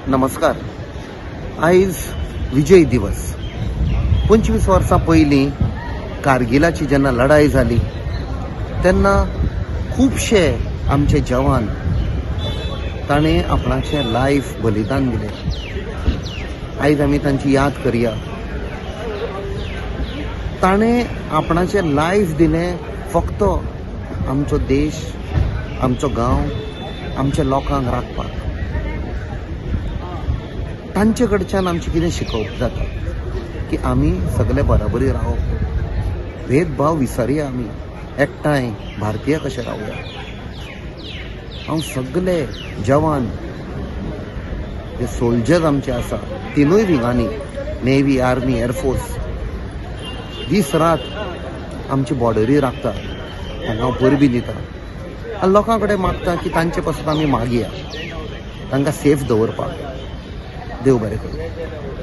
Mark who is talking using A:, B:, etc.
A: नमस्कार. आयज विजय दिवस. 25 वर्सां पयलीं कारगिलाची जेन्ना लढाई जाली तेन्ना खुबशे आमचे जवान ताणें आपणाचें लायफ बलिदान दिलें. आयज आमी तांची याद करया. ताणें आपणाचें लायफ दिलें फक्त आमचो देश, आमचो गांव, आमच्या लोकांक राखपाक. तांचे कडच्यान आमचें कितें शिकोवप जाता की आमी सगळे बराबरी रावप, भेदभाव विसरया, आमी एकठांय भारतीय कशे रावया. हांव सगळे जवान जे सोल्जर्स आमचे आसा तिनूय विंगांनी, नेवी, आर्मी, एअरफोर्स, दीस रात आमची बॉर्डरी राखता, तांकां हांव परबीं दिता आनी लोकां कडेन मागता की तांचे पासून आमी मागया तांकां सेफ दवरपाक. देव बरें करूं.